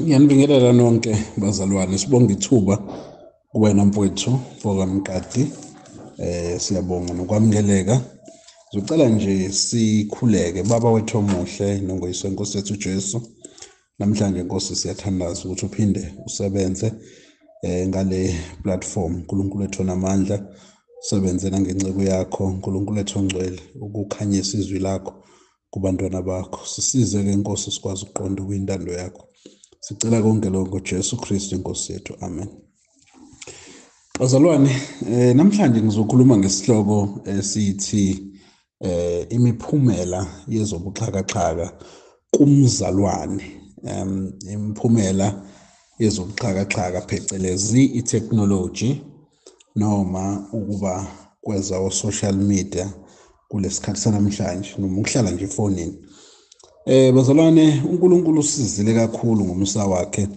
Ngiyanibingelela nonke bazalwane, sibonga ithuba kuwena mfowethu mfokaMqadi. Siyabonga nokwamukeleka. Ngizocela nje sikhuleke. Baba wethu omuhle nongoyise Nkosi yethu Jesu, namhlanje Nkosi siyathandaza ukuthi uphinde usebenze ngale platform. uNkulunkulu wethu onamandla, usebenze nangenceku yakho, uNkulunkulu wethu ongcwele, ukukhanyisa izwi lakho kubantwana bakho. Sisize-ke Nkosi sikwazi ukuqonda okuyintando yakho. Sicela konke lokho ngoJesu Kristu inkosi yethu. Amen. Bazalwane, namhlanje ngizokhuluma ngesihloko esithi imiphumela yezobuxhakaxhaka kumzalwane. Imiphumela yezobuxhakaxhaka phecelezi i-technology noma ukuba kweza social media kulesikhathi sanamhlanje, noma ukuhlala nje efonini. Bazalwane, uNkulunkulu usizile kakhulu ngomusa wakhe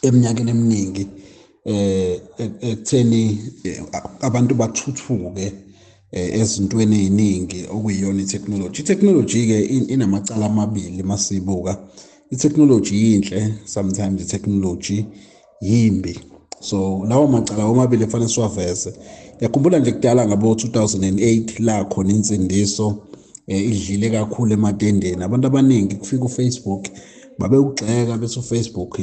eminyakeni eminingi ekutheni abantu bathuthuke ezintweni eziningi okuyiyona i-technology. I-technology ke inamacala amabili masibuka. I-technology yinhle, sometimes i-technology yimbi. So lawo macala omabili kufanele siwaveze. Yakhumbula nje kudala ngabo 2008 la khona insindiso idlile kakhulu ematendeni. Abantu abaningi kufika uFacebook babewugxeka bese uFacebook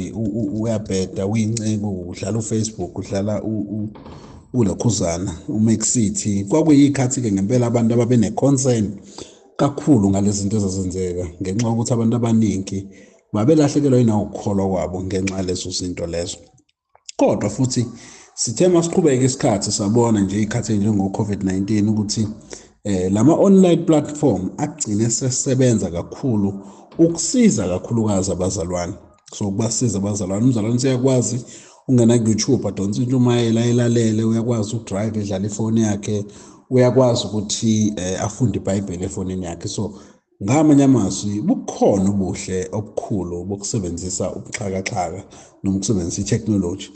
uyabheda, uyinceku, udlala uFacebook, udlala ulokhuzana uMax City. Kwakuyikhathi ke ngempela abantu ababene concern kakhulu ngalezi zinto ezazenzeka, ngenxa yokuthi abantu abaningi babelahlekelwa yinawukukholwa kwabo ngenxa yalezo zinto lezo. Kodwa futhi sithe masiqhubeka isikhathi sabona nje ikhathi njengo COVID-19 ukuthi lama online platform agcine sesebenza kakhulu ukusiza kakhulukazi abazalwane. So ukubasiza abazalwane, umzalwane siyakwazi ungena ku-YouTube adonse intshumayelo ayilalele, uyakwazi ukudrive edlala ifoni yakhe, uyakwazi ukuthi afunde iBhayibheli efonini yakhe. So ngamanye amazwi bukhona ubuhle obukhulu bokusebenzisa ubuxhakaxhaka noma ukusebenzisa i-technology.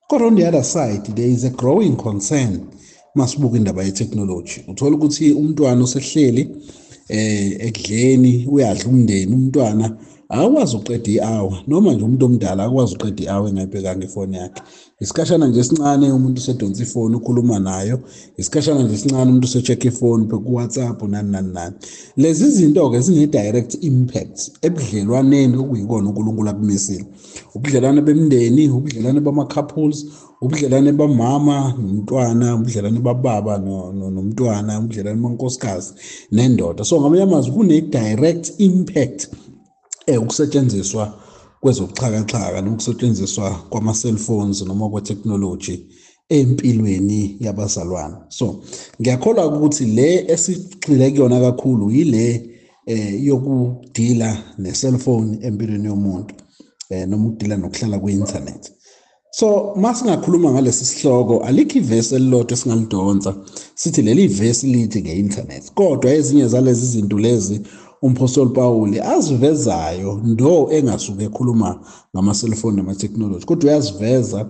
Kodwa on the other side there is a growing concern masibuka indaba ye-technology. Uthola ukuthi umntwana usehleli ekudleni, uyadla umndeni, umntwana akakwazi ukuqeda i-hour, noma nje umuntu omdala akakwazi ukuqeda i-hour engayibhekanga ifoni yakhe. Isikhashana nje esincane umuntu usedonsa ifoni ukhuluma nayo, isikhashana nje esincane umuntu use-check ifoni ku-WhatsApp nani nani nani. Lezi zinto-ke zine-direct impact ebudlelwaneni okuyikona uNkulunkulu akumisile. Ubudlelwane bemndeni, ubudlelwane bama-couples, ubudlelwane bamama nomntwana, ubudlelwane bababa nomntwana, ubudlelwane bankosikazi nendoda. So ngamanye amazwi kune-direct impact ukusetshenziswa kwezobuxhakaxhaka nokusetshenziswa kwama-cellphones noma kwe-technology empilweni yabazalwane. So ngiyakholwa ukuthi le esigxile kuyona kakhulu yile yokudila ne-cellphone empilweni yomuntu, noma ukudila nokuhlala kwi-internet. So masingakhuluma ngalesi sihloko, alikho ivesi elilodwa esingalidonsa sithi leli vesi lithi nge-internet, kodwa ezinye zalezi zinto lezi umpostoli Pawuli azivezayo ndo engasuke ekhuluma ngama-cellphone nama-technology, kodwa uyaziveza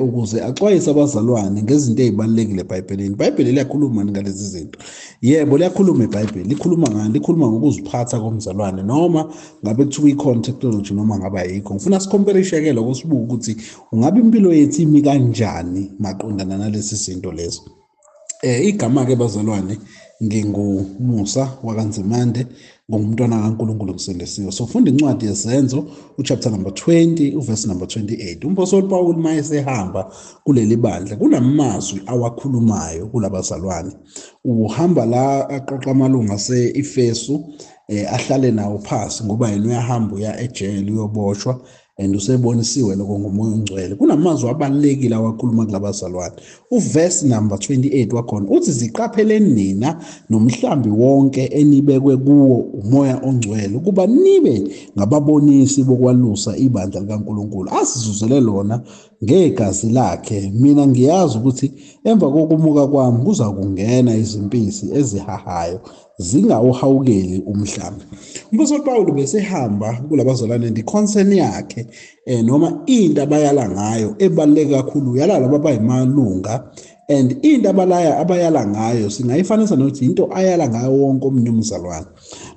ukuze axwayise abazalwane ngezinto ezibalulekile eBhayibhelini. IBhayibheli liyakhuluma ngalezi zinto. Yebo, liyakhuluma iBhayibheli, likhuluma ngani? Likhuluma ngokuziphatha komzalwane, noma ngabe kuthiwa ikhona technology noma ngabe ayikho. Ngifuna sicomparishe-ke lokho, sibuke ukuthi ungabe impilo yethu imi kanjani maqondana nalezi zinto lezo. Igama-ke bazalwane, nginguMusa wakaNzimande, ngumntwana kaNkulunkulu ngisindisiwe. So funda incwadi yeZenzo uchapter number 20 uverse number 28. Umpostoli Paul mayesehamba kuleli bandla kunamazwi awakhulumayo kulabazalwane. Uhamba la aqoqa amalunga ase-Efesu, ahlale nawo phasi ngoba yena uyahamba uya ejele uyoboshwa, and usebonisiwe lokho ngoMoya oNgcwele. Kunamazwi abalulekile awakhuluma kulabazalwane. Uverse number 28 wakhona uthi, ziqapheleni nina nomhlambi wonke enibekwe kuwo uMoya oNgcwele ukuba nibe ngababonisi bokwalusa ibandla likaNkulunkulu asizuzele lona ngegazi lakhe. Mina ngiyazi ukuthi emva kokumuka kwami kuza kungena izimpisi ezihahayo zingawuhawukeli umhlambi. Umpostoli Pawulu besehamba kulabazalwane, ndi-concern yakhe noma into abayala ngayo ebaluleke kakhulu, uyala laba abayimalunga And into abalaya abayala ngayo singayifanisa nokuthi into ayala ngayo wonke omunye umzalwane,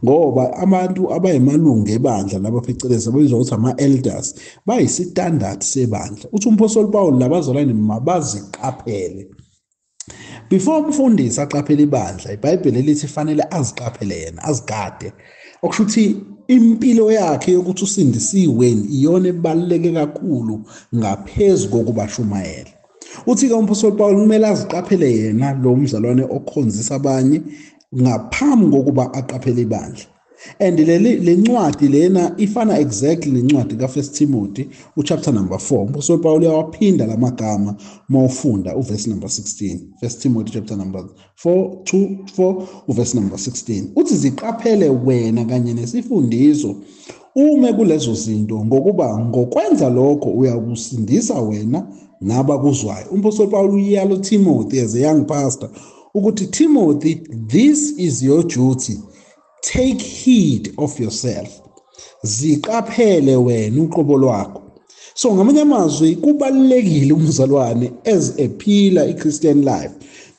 ngoba abantu abayimalungu ebandla laba phecelezi ababizwa ukuthi ama-elders bayisitandard sebandla. Uthi umpostoli Paul labazalwane mabaziqaphele. Before umfundisi aqaphele ibandla, iBhayibheli lithi fanele aziqaphele yena, azigade. Okusho ukuthi impilo yakhe yokuthi usindisiwe iyona ebaluleke kakhulu ngaphezu kokubashumayela. Uthi-ke umpostoli Paul kumele aziqaphele yena lo mzalwane okhonzisa abanye ngaphambi kokuba aqaphele ibandla. And le ncwadi lena ifana exactly nencwadi ka-1 Timothy uchapter number 4. Umpostoli Paul uyawaphinda lamagama mawufunda uverse number 16. 1 Timothy chapter number 4 2 4 uverse number 16. Uthi ziqaphele wena kanye nesifundiso ume kulezo zinto, ngokuba ngokwenza lokho uyakusindisa wena nabakuzwayo. Umpostoli Paul uyala uTimothy as a young pastor ukuthi Timothy, this is your duty. Take heed of yourself. Ziqaphele wena uqobo lwakho. So ngamanye amazwi kubalulekile umzalwane as a pillar i-Christian life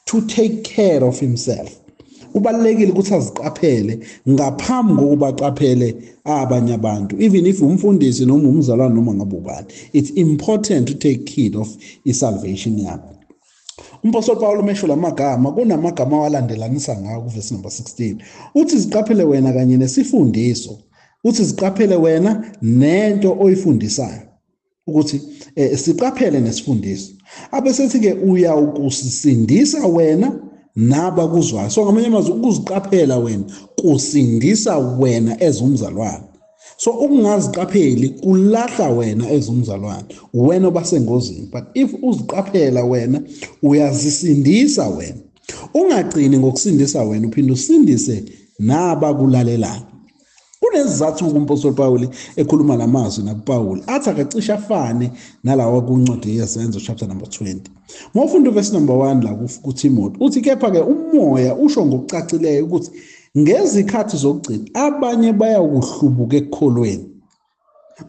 to take care of himself. Kubalulekile ukuthi aziqaphele ngaphambi kokuba aqaphele abanye abantu, even if umfundisi noma umzalwane noma ngabe ubani. It's important to take heed of i-salvation yakho. Umpostoli Paul umesho lamagama, kunamagama awalandelanisa ngawo kuverse number 16. Uthi ziqaphele wena kanye nesifundiso. Uthi ziqaphele wena nento oyifundisayo. Ukuthi siqaphele nesifundiso. Abesethi ke uyawukusindisa wena nabakuzwayo. So ngamanye amazwi ukuziqaphela wena kusindisa wena ezumzalwane. So ukungaziqapheli kulahla wena ezumzalwane, wena obasengozini. But if uziqaphela wena uyazisindisa wena. Ungagcini ngokusindisa wena, uphinde usindise nabakulalelayo. Kunezizathu umpostoli Paul ekhuluma lamazwi nakuPaul athi akacishe afane nalawa kuncwadi yeZenzo chapter number 20. Mawufunda verse number 1 la kuTimothy uthi kepha ke umoya usho ngokucacileyo ukuthi ngezikhathi zokugcina abanye bayakuhlubuka ekukholweni.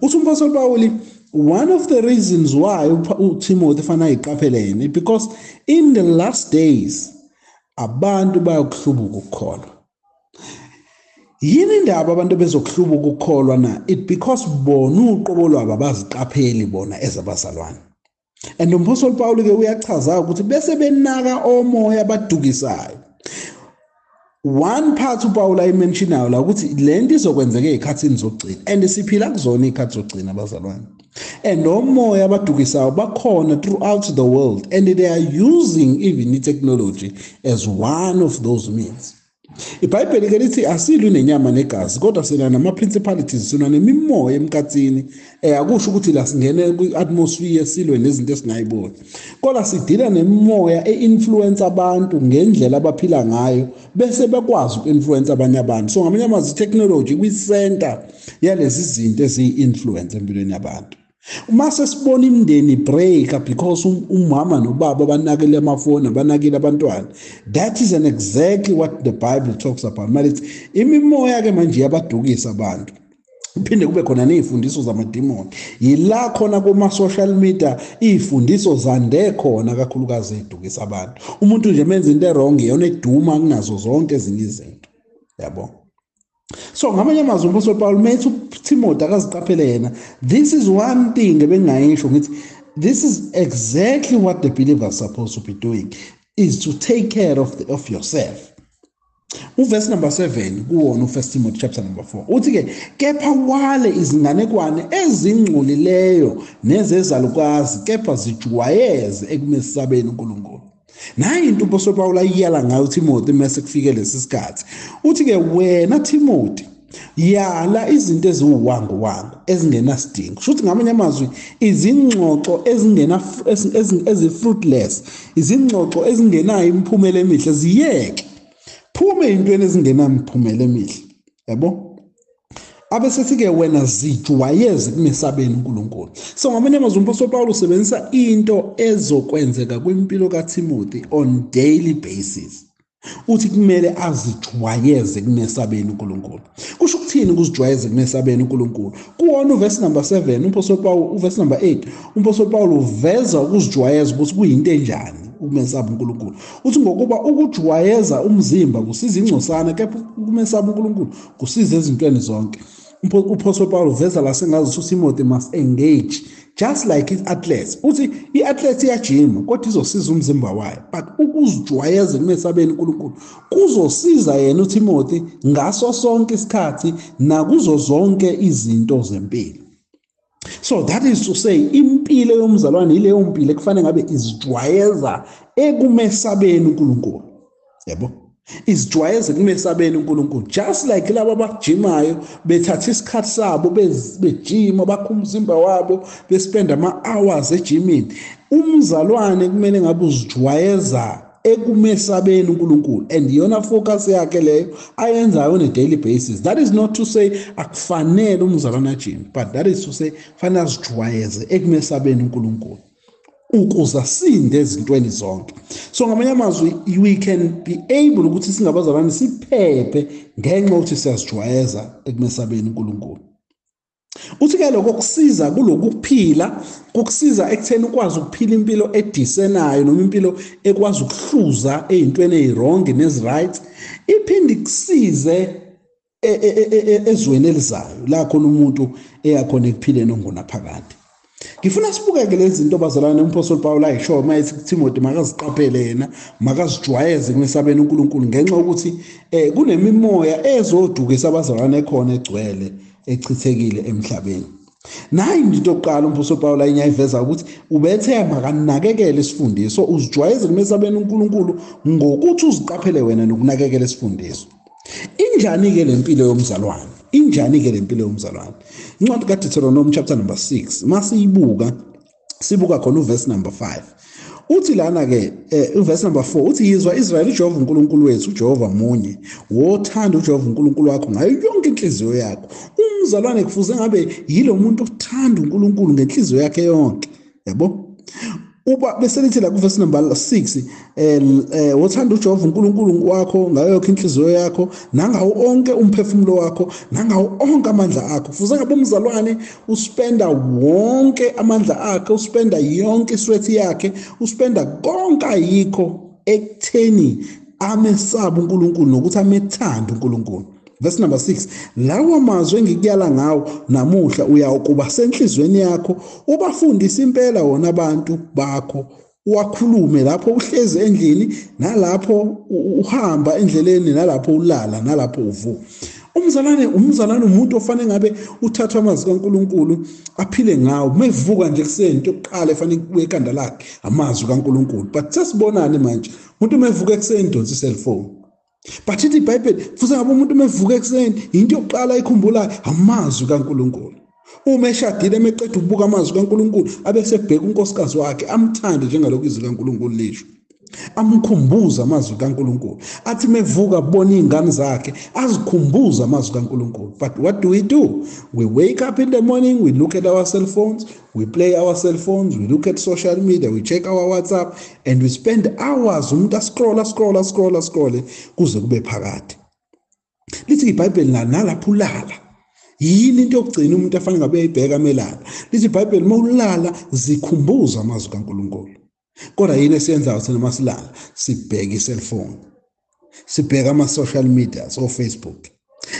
Uthi umpostoli Paul one of the reasons why uTimothy fanele ayiqaphele yena because in the last days abantu bayakuhlubuka ukukholwa. Yini indaba abantu bezokuhlubuka ukukholwa na? It because bona uqobo lwabo abaziqapheli bona ezabazalwane. And umpostoli Paul ke uyachaza ukuthi bese benaka omoya abadukisayo. One part uPaul ayimentionayo la ukuthi lento izokwenzeka ezikhathini zokugcina, and siphila kuzona izikhathi zokugcina abazalwane. And omoya abadukisayo bakhona throughout the world, and they are using even technology as one of those means. iBhayibheli ke lithi asilwi nenyama negazi, kodwa sina nama-principalities, sina nemimoya emkhathini. Akusho ukuthi la singene kwi-atmosphere silwe nezinto esingayiboni, kodwa sidila nemimoya e-influence abantu ngendlela abaphila ngayo bese bekwazi uku-influence abanye abantu. So ngamanye amazwi i-technology kwi-center yalezi zinto eziyi-influence empilweni yabantu. Uma sesibona imindeni break because umama nobaba banakile amafoni, banakile abantwana, that is an exactly what the Bible talks about. Malithi imimoya ke manje iyabadukisa abantu. Kuphinde kube khona nezifundiso zamadimoni. Yila khona kuma social media izifundiso zande khona kakhulukazi edukisa abantu. Umuntu nje menza into wrong iyona eduma kunazo zonke ezinye izinto. Yabo. So ngamanye amazwi umpostoli Paul methi uTimothy akaziqaphele yena. This is one thing ebengayisho ngithi this is exactly what the believer is supposed to be doing, is to take care of yourself. Uverse number 7 kuwona u1 Timothy chapter number 4 uthi ke kepha wale izinganekwane ezingcolileyo nezezalukazi kepha zijwayeze ekumesabeni uNkulunkulu. Nayi into umpostoli Paul ayiyala ngayo uTimothy mase kufike lesi sikhathi. Uthi ke wena Timothy yala izinto eziwuwangu-wangu ezingenasidingo. Kusho ukuthi ngamanye amazwi izingxoxo ezingena ezi-fruitless, izingxoxo ezingenayo imiphumela emihle ziyeke. Phume entweni ezingenamiphumela emihle. Yabo? Abesethi-ke wena zijwayeze kumesabeni uNkulunkulu. So ngamanye amazwi umpostoli Paul usebenzisa into ezokwenzeka kwimpilo kaTimothy on daily basis. Uthi kumele azijwayeze kumesabeni uNkulunkulu. Kusho ukuthini ukuzijwayeze kumesabeni uNkulunkulu? Kuwona uverse number 7 umpostoli Paul, uverse number 8 umpostoli Paul uveza ukuzijwayeza ukuthi kuyinto enjani ukumesaba uNkulunkulu. Uthi ngokuba ukujwayeza umzimba kusiza ingcosana, kepha ukumesaba uNkulunkulu kusiza ezintweni zonke. Uphostoli Paul uveza la sengazi ukuthi uTimothy must engage just like i-athletes. Uthi i-athlete iyajima kodwa izosiza umzimba wayo, but ukuzijwayeza ekumesabeni uNkulunkulu kuzosiza yena uTimothy ngaso sonke isikhathi nakuzo zonke izinto zempilo. So that is to say, impilo yomzalwane ileyo mpilo ekufanele ngabe izijwayeza ekumesabeni uNkulunkulu. Yabo, izijwayeze kumesabeni uNkulunkulu, just like laba abajimayo bethatha isikhathi sabo bejima, bakha umzimba wabo, bespend ama-hours ejimini. Umzalwane kumele ngabe uzijwayeza ekumesabeni uNkulunkulu, and iyona focus yakhe leyo ayenzayo on a daily basis. That is not to say akufanele umzalwane ajime, but that is to say fanele azijwayeze ekumesabeni uNkulunkulu ukuze asinde ezintweni zonke. So ngamanye amazwi, we can be able ukuthi singabazalwane siphephe ngenxa yokuthi siyazijwayeza ekumesabeni uNkulunkulu. Uthi-ke lokho kusiza kulokuphila, kukusiza ekutheni ukwazi ukuphila impilo edisenayo noma impilo ekwazi ukuhluza ey'ntweni ey'wrong nezi-right. Iphinde ikusize ezweni elizayo la khona umuntu eyakhona ekuphileni ongunaphakade. Ngifuna sibukeke lezi zinto bazalwane umpostoli Paul ayisho uma ethi kuTimothy makaziqaphele yena, makazijwayeze kumesabeni uNkulunkulu, ngenxa yokuthi kunemimoya ezodukisa abazalwane ekhona egcwele echithekile emhlabeni. Nayi into yokuqala umpostoli Paul ayiveza ukuthi ubethe makanakekele isifundiso, uzijwayeze kumesabeni uNkulunkulu ngokuthi uziqaphele wena nokunakekela isifundiso. Injani-ke le mpilo yomzalwane? Injani-ke le mpilo yomzalwane? Incwadi kaDeuteronomy chapter number 6, masiyibuka, sibuka khona uverse number 5. Uthi lana-ke uverse number 4 uthi, yizwa Israyeli, uJehova uNkulunkulu wethu uJehova munye, wothanda uJehova uNkulunkulu wakho ngayo yonke inhliziyo yakho. Umzalwane kufuze ngabe yilo muntu othanda uNkulunkulu ngenhliziyo yakhe yonke, yabo. Uba bese lithi la kuverse number 6, wothanda uJehova uNkulunkulu wakho ngayo yonke inhliziyo yakho nangawo onke umphefumulo wakho nangawo onke amandla akho. Kufuze ngabe umzalwane uspenda wonke amandla akhe, uspenda yonke isweat yakhe, uspenda konke ayikho ekutheni amesabe uNkulunkulu nokuthi amethande uNkulunkulu. Verse number 6, lawo mazwi engikuyala ngawo namuhla uyakuba senhlizweni yakho, ubafundise impela wona abantu bakho, uwakhulume lapho uhlezi endlini nalapho uhamba endleleni nalapho ulala nalapho uvuka. Umzalwane umuntu ofanele ngabe uthathwa amazwi kaNkulunkulu aphile ngawo. Mevuka nje ekuseni, into yokuqala efanele kuye ekhanda lakhe amazwi kaNkulunkulu. But sesibonani manje, umuntu mevuka ekuseni donsa i-cellphone. But ithi iBhayibheli futhi ngabe umuntu mevuka ekuseni into yokuqala ayikhumbulayo amazwi kaNkulunkulu. Uma eshadile emeqeda ukubuka amazwi kaNkulunkulu abese ebheka unkosikazi wakhe amthande njengalokhu izwi kaNkulunkulu lisho, amkhumbuza amazwi kaNkulunkulu. Athi mevuka bona izingane zakhe azikhumbuza amazwi kaNkulunkulu. But what do we do? We wake up in the morning, we look at our cell phones, we play our cell phones, we look at social media, we check our WhatsApp, and we spend hours umuntu ascrolla scrolla scrolla scrolle kuze kube phakade. Lithi iBhayibheli nalapho ulala, yini into yokugcina umuntu afanele ngabe uyayibheka melala? Lithi iBhayibheli mawulala zikhumbuza amazwi kaNkulunkulu. Kodwa yini esiyenzayo thina masilala? Sibheka i-cellphone, sibheka ama-social media, so Facebook.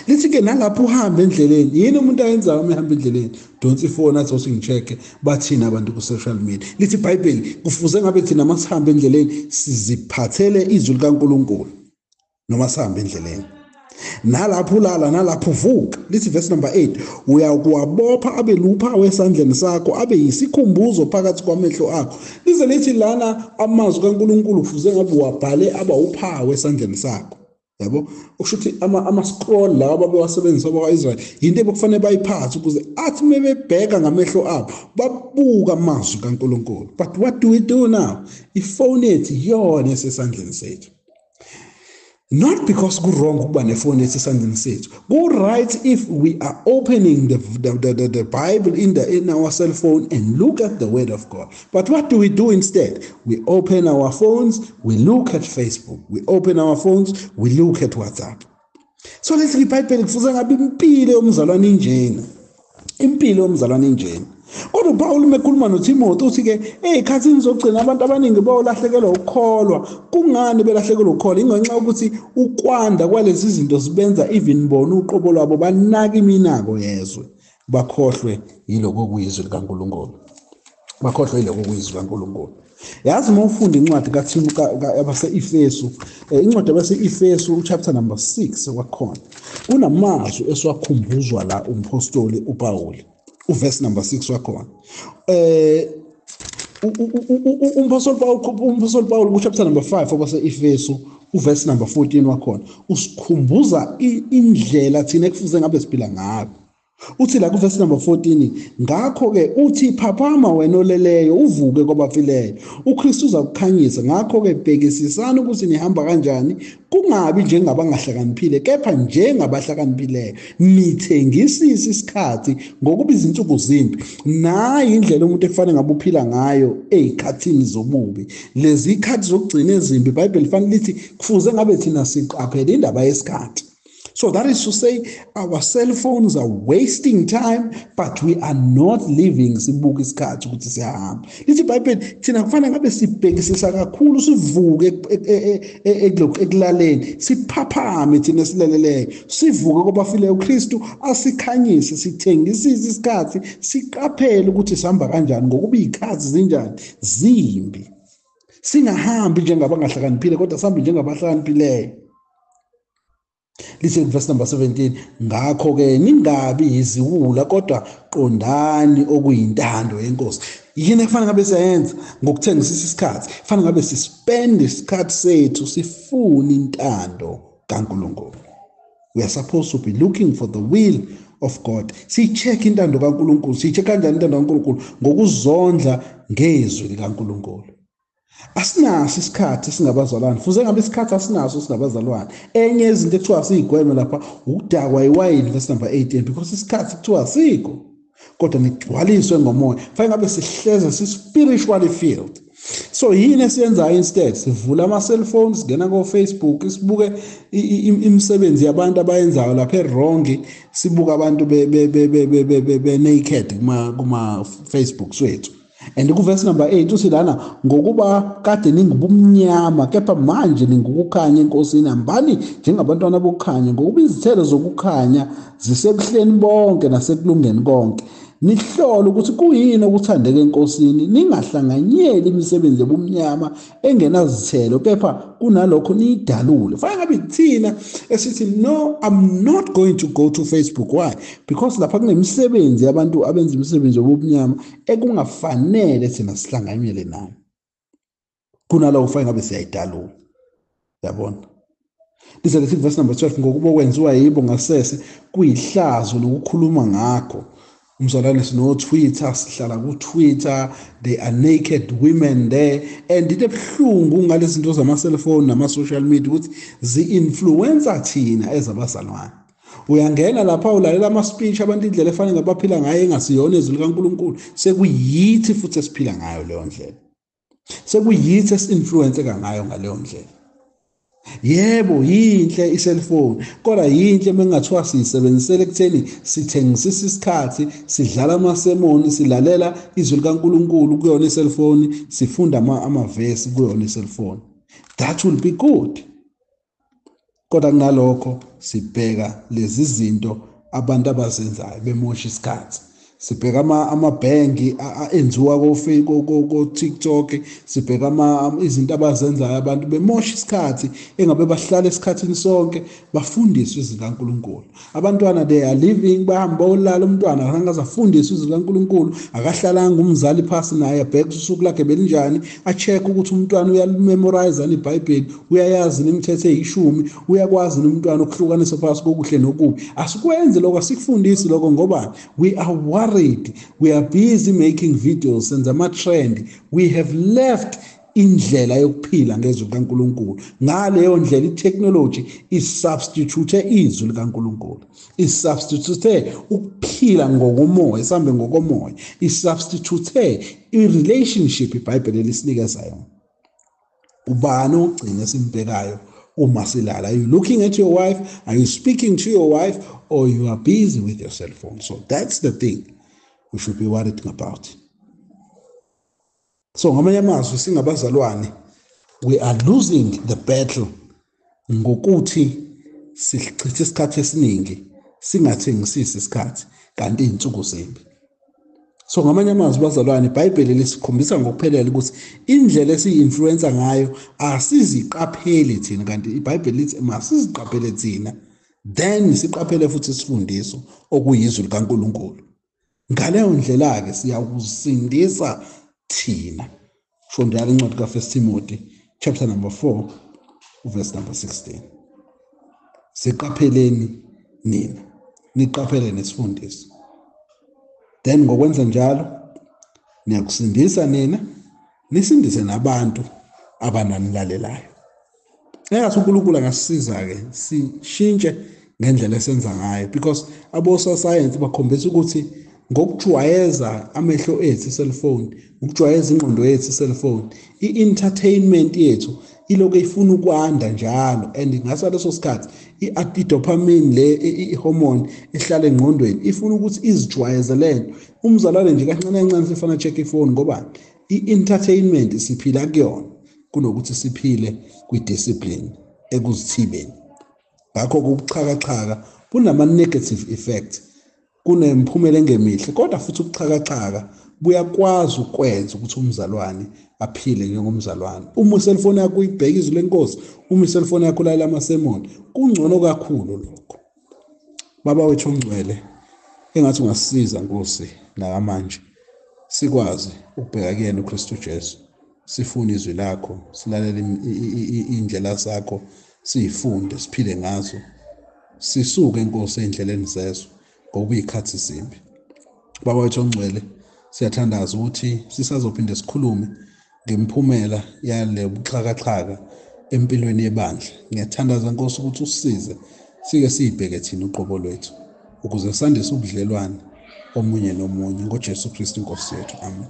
Lithi-ke nalapho uhamba endleleni, yini umuntu ayenzayo uma ehamba endleleni? Donsa ifoni athi osingi-check-e bathini abantu ku-social media. Lithi iBhayibheli kufuze ngabe thina masihamba endleleni siziphathele izwi likaNkulunkulu noma sihambe endleleni. Nalapho ulala nalapho uvuka. Lithi verse number 8, uyakuwabopha abe luphawu esandleni sakho, abe yisikhumbuzo phakathi kwamehlo akho. Lize lithi lana amazwi kaNkulunkulu kufuze ngabe uwabhale aba uphawu esandleni sakho, yabo. Okusho ukuthi ama-scroll lawa ababewasebenzisa bakwa-Israyeli yinto ebekufanele bayiphathe ukuze athi mebebheka ngamehlo abo babuka amazwi kaNkulunkulu. But what do we do now? Ifoni yethu iyona esesandleni sethu. Not because ku-wrong ukuba nefoni esesandleni sethu. Ku-right if we are opening the Bible in our cell phone and look at the word of God. But what do we do instead? We open our phones, we look at Facebook. We open our phones, we look at WhatsApp. So let's iBhayibheli kufuze ngabe impilo yomzalwane injena. Impilo yomzalwane injena. Kodwa uPaul mekhuluma noTimothy uthi-ke ey'khathini zokugcina abantu abaningi bayolahlekelwa ukukholwa. Kungani belahlekelwa ukukholwa? Ingenxa yokuthi ukwanda kwalezi zinto zibenza even bona uqobo lwabo banake iminako yezwe, bakhohlwe yiloko okuyizwi likaNkulunkulu, bakhohlwe yiloko okuyizwi likaNkulunkulu. Yazi uma ufunda incwadi abase-Efesu, incwadi abase-Efesu chapter number 6 wakhona, kunamazwi esiwakhumbuzwa la umpostoli uPawuli, uverse number 6 wakhona. Umpostoli Paul ku chapter number 5 abase-Efesu uverse number 14 wakhona usikhumbuza indlela thina ekufuze ngabe siphila ngayo. Uthi la kuverse number 14, ngakho-ke uthi phaphama wena oleleyo, uvuke kwabafileyo, uKristu uzakukhanyisa. Ngakho-ke bhekisisani ukuthi nihamba kanjani, kungabi njengabangahlakaniphile kepha njengabahlakaniphileyo, nithengisise isikhathi ngokuba izinsuku zimbi. Nayi indlela umuntu ekufanele ngabe uphila ngayo ey'khathini zobubi. Lezi ikhathi zokugcina ezimbi, iBhayibheli lifanele lithi kufuze ngabe thina siqaphele indaba yesikhathi. So that is to say, our cell phones are wasting time, but we are not living. Sibuka isikhathi ukuthi siyahamba. Lithi iBhayibheli thina kufanele ngabe sibhekisisa kakhulu, sivuke ekulaleni, siphaphame thina esilaleleyo, sivuke kwabafileyo, uKristu asikhanyise, sithengisise isikhathi, siqaphele ukuthi sihamba kanjani ngokuba iy'khathi zinjani, zimbi. Singahambi njengabangahlakaniphile kodwa sihambe njengabahlakaniphileyo. Lithi verse number 17, ngakho-ke ningabi yiziwula kodwa qondani okuyintando yenkosi. Yini ekufanele ngabe siyayenza ngokuthengisisa isikhathi? Kufanele ngabe sispend isikhathi sethu sifune intando kaNkulunkulu. We are supposed to be looking for the will of God. Siyi-check intando kaNkulunkulu. Siyi-check kanjani intando kaNkulunkulu? Ngokuzondla ngezwi likaNkulunkulu. Asinaso isikhathi singabazalwane, fuze ngabe isikhathi asinaso singabazalwane. Enye izinto ekuthiwa siyigweme lapha ukudakwa iwayini, verse number 18, because isikhathi kuthiwa sikho, kodwa nigcwaliswe ngomoya. Fanele ngabe sihleze si-spiritually filled. So yini esiyenzayo instead? Sivula ama-cellphone, singena ko-Facebook, sibuke imisebenzi yabantu abayenzayo lapha e-wrong, sibuke abantu be-naked kuma-Facebook swethu. And kuverse number 8 uthi lana, ngokuba kade ningubumnyama kepha manje ningukukhanya eNkosini, hambani njengabantwana bokukhanya, ngokuba izithelo zokukhanya zisekuhleni bonke nasekulungeni konke. Nihlole ukuthi kuyini okuthandeka eNkosini, ningahlanganyeli imisebenzi yobumnyama engenazithelo, kepha kunalokho niyidalule. Fanele ngabe thina esithi no, I'm not going to go to Facebook. Why? Because lapha kunemisebenzi yabantu abenza imisebenzi yobumnyama ekungafanele thina sihlanganyele nayo. Kunalokho fanele ngabe siyayidalula. Yabona? Lize lithi verse number 12, ngokuba okwenziwa yibo ngasese kuyihlazo nokukhuluma ngakho. Umzalwane sino-Twitter, sihlala ku-Twitter, they are naked women there. And into ebuhlungu ngalezi zinto zama-cellphone nama-social media ukuthi zi-influencer thina ezabazalwane. Uyangena lapha ulalela ama-speech abantu indlela efanele ngabaphila ngayo engasiyona izwi likaNkulunkulu, sekuyithi futhi esiphila ngayo leyo ndlela, sekuyithi esi-influenceka ngayo ngaleyo ndlela. Yebo, yinhle i-cellphone, kodwa yinhle mengathiwa siyisebenzisele ekutheni sithengisisa isikhathi, sidlala amasemoni, silalela izwi likaNkulunkulu kuyona i-cellphone, sifunda amavesi kuyona i-cellphone. That will be good. Kodwa kunalokho sibheka lezi zinto abantu abazenzayo bemosha isikhathi. Sibheka amabhenki enziwa ko-TikTok, sibheka izinto abazenzayo abantu bemosha isikhathi, engabe bahlala esikhathini sonke bafundiswe izwi likaNkulunkulu. Abantwana they are living, bahamba bayolala, umntwana akazange afundiswe izwi likaNkulunkulu, akahlalanga umzali phasi naye abheke usuku lakhe belinjani, a-check ukuthi umntwana uyalimemorize iBhayibheli, uyayazi imithetho eyishumi, uyakwazi umntwana ukuhlukanisa phakathi kokuhle nokubi. Asikwenzi lokho, asikufundisi lokho ngoba we are worried. We are busy making videos and ama-trend. We have left indlela yokuphila ngezwi likaNkulunkulu. Ngaleyo ndlela i-technology isubstitute izwi likaNkulunkulu, isubstitute ukuphila ngokomoya, sihambe ngokomoya, isubstitute i-relationship iBhayibheli elisinikeza yona. Ubani ogcina simbhekayo uma silala? Are you looking at your wife? Are you speaking to your wife? Or you are busy with your cell phone? So that's the thing. we should be worried about. So ngamanye amazwi, singabazalwane, we are losing the battle ngokuthi sichithe isikhathi esiningi singathengisisi isikhathi, kanti izinsuku zimbi. So ngamanye amazwi, bazalwane, iBhayibheli lisikhombisa ngokuphelele ukuthi indlela esiyi-influencer ngayo asiziqapheli thina, kanti iBhayibheli lithi masiziqaphele thina, then siqaphele futhi isifundiso okuyizwi likaNkulunkulu. Ngaleyo ndlela-ke siyakusindisa thina. Sho njalo incwadi ka-1 Timothy chapter number 4 verse number 16. Siqapheleni nina, niqaphele nesifundiso, then ngokwenza njalo niyakusindisa nina, nisindise nabantu abananilalelayo. Engathi uNkulunkulu angasisiza-ke sishintshe ngendlela esenza ngayo, because abosayensi bakhombisa ukuthi ngokujwayeza amehlo ethu i-cellphone, ukujwayeza ingqondo yethu i-cellphone, i-entertainment yethu ilokhu ifuna ukwanda njalo, and ngasa leso sikhathi i-dopamine le, i-hormone ehlala engqondweni, ifuna ukuthi izijwayeze lento. Umzalwane nje kancane kancane sifana check ifoni, ngoba i-entertainment siphila kuyona kunokuthi siphile kwi-discipline, ekuzithibeni. Ngakho ubuxhakaxhaka bunama-negative effect, kunemphumela engemihle, kodwa futhi ubuxhakaxhaka buyakwazi ukwenza ukuthi umzalwane aphile njengomzalwane. Uma iselfoni yakho uyibheka izwi lenkosi, uma iselfoni yakho ulalela amasemoni, kungcono kakhulu lokho. Baba wethu ongcwele, engathi ungasisiza Nkosi nakamanje sikwazi ukubheka kuyena uKristu Jesu, sifune izwi lakho, silalele indlela zakho, siyifunde, siphile ngazo, sisuke Nkosi endleleni zezwe, ngokuba izikhathi zimbi. Baba wethu ongcwele, siyathandaza ukuthi sisazophinde sikhulume ngemiphumela yale buxhakaxhaka empilweni yebandla. Ngiyathandaza Nkosi ukuthi usisize sike siyibheke thina uqobo lwethu, ukuze sandise ubudlelwane omunye nomunye, ngoJesu Kristu inkosi yethu. Amen.